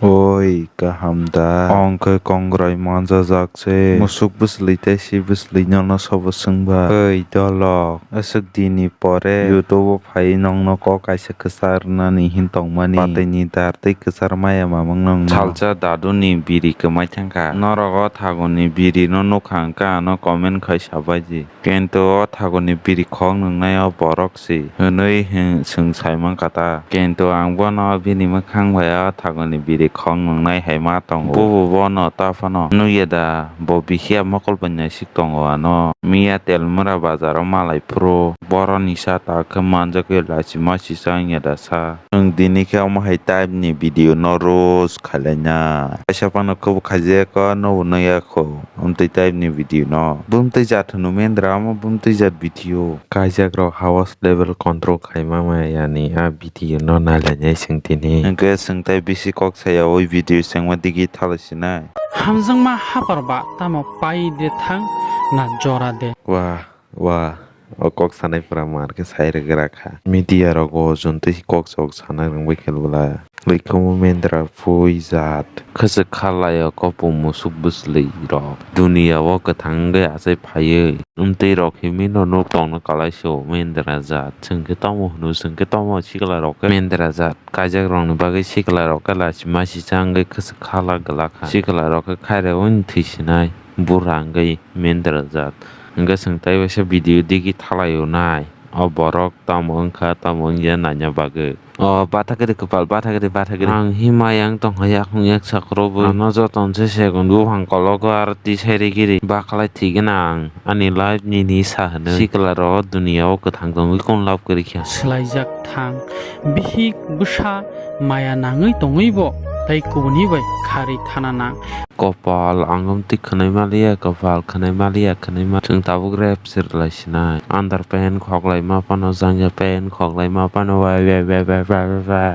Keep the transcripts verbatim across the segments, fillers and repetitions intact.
Oi, kaham da? Ongkhe kongrai manjajak se. Musuk bwsli tei si bwsli nono sobo swngba. Oi, dolok. Aswk dini pore YouTube o phai nongno kok kaisa kwchar nani hin tongmani. Patwini dar tei kwchar maya mamang nongno. Salsa daduni biri kwmai thangkha. Norok o thaguni biri no nukha hwnkhe ano comment khai sabaidi. Kento o thaguni biri khok nwngnai o borok si, hwnwi hwn-, swng sai mankha ta. Kento ang bono bini mwkhang bai o thaguni biri khok nwngnai hai ma tongo. Bobo bono ta phano nukya da, bo bihiya mokol bai naisik tongo ano. Miya Telmura bazar o malai phuru boroni sa ta khe manjak ya lachima sisa wngya da sa. Nwng dini khe omo hai type ni video no roast khailaina. Kaisa phano kebo khaijak o, nobo nukya kho. Amtwi type ni video no. Bumtwi jat hwno mendra, omo bumtwi jat video. Kaijak rok house level control khaima maya yani a video no nailainai swng tini. Hwnkhe swng tai bisi kok saya oi video sengma digi thalai sinai. Hamjakma hapar ba tamo pai de thang na jora de. Wah, wah, o kok sanai pura mar khe sai rwgra kha. Media rogo jontwi kok sok sana rwngbai khe bwla. Lwikhumu mendra phui jat. Khwchwk kha laio kopung musuk bwsli rok. Duniya o kwthang wngwi achai phaiwi. Amtwi rok himwi no nuk tongno kalaiso mendra jat. Chwng khe tamo hwno, chwng khe tamo sikla rok khe mendra jat. Kaijak rokni bagwi sikla rok khe lachima sisa wngwi khwchwk kha la gwlak kha. Sikla rok khe khairok wng thwi sinai. Bura wngwi mendra jat. Hwnkhe chwng tai waisa video digi thalai o nai. O borok tamo wngkha, tamo wngya naina bagwi. O bathakgwrwi kwpal, bathakgwrwi, bathakgwrwi. Ang himai ang tongkha yakung yak sakrobwi. Ano joto se segon buphang kologo aro tisai rigiri bakhlai thwigwna ang ani life nini sa hwnwi. Sikla rok duniya o kwthang tongwi kung love kwrwi kha. Swlaijak thang, bihik bwsa maya nangwi tongwi bo tei kubuni bai kharwi thana nang. Kopal ang amtwi khwnai maliya, kopal khwnai maliya, khwnai ma-, chwng tabuk rep se rwlai sinai. Under pant khoklai ma phano, jangja pant khoklai ma phano, wai, wai, wai.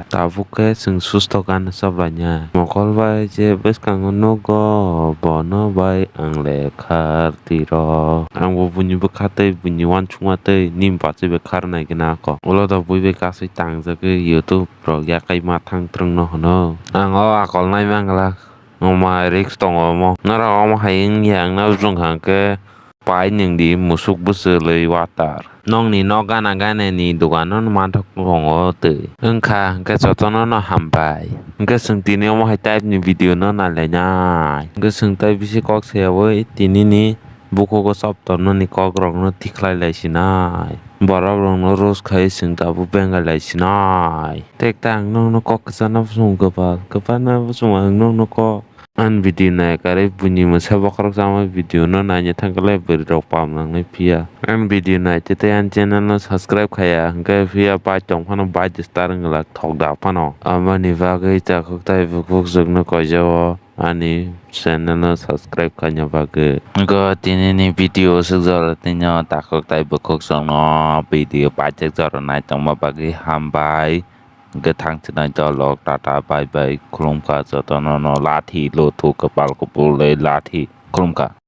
Tabuk khe chwng susto gana chaplainai. Mokol bai je bwskango nugo, bono bai ang lekha rwtwi rw. Ang bo buini bwkha tei buini uansukma tei nini bachwi bai kharnai gana ako. Ulo da bui bai kasui tangjagwi YouTube rok yakai ma thang twrwngno hwno. Ang o akol nai mangla. Omo hai risk tongo omo. Norok omo hai wngya wngna bwswng kha hwnkhe pai nwng di musuk bwswlwi watar. Nokni nok gana gana ni dogan no manthok tongo twi. Wngkha hwnkhe jotono no hambai. Hwnkhe chwng tini omo hai type ni video no nailainai. Hwnkhe chwng tai bisi kok sayawi tini ni bukhugo chop tornani kok rok no tikhlai lai sinai. Borok rok no roast khai chwng tabuk bengai lai sinai. Tekta ang nokno kok kwchana bwswng kwpal, kwpalna bwswng ang nokno kok. Ang video nai karwi buini mwsa bokhorok chama video no naina thangkhe le bwrwi rok pam nangnai phiya. Ang video nai tei tei ang channel no subscribe khaya hwnkhe phiya bai tong phano bai de star wng glak thok da phano. Amoni bagwi takhuk tai bukhuk chwkno koijao ani channel no subscribe khaina bagwi. Go tini ni video swk jora tini takhuk tai bukhuk chwkno video bai chwk jora nai tongma bagwi hambai. Hwnkhe thang chinai dolok, tata, bye bye, khulumkha jotono no lathi, lothu, kwpal, kupulwi lathi, khulumkha.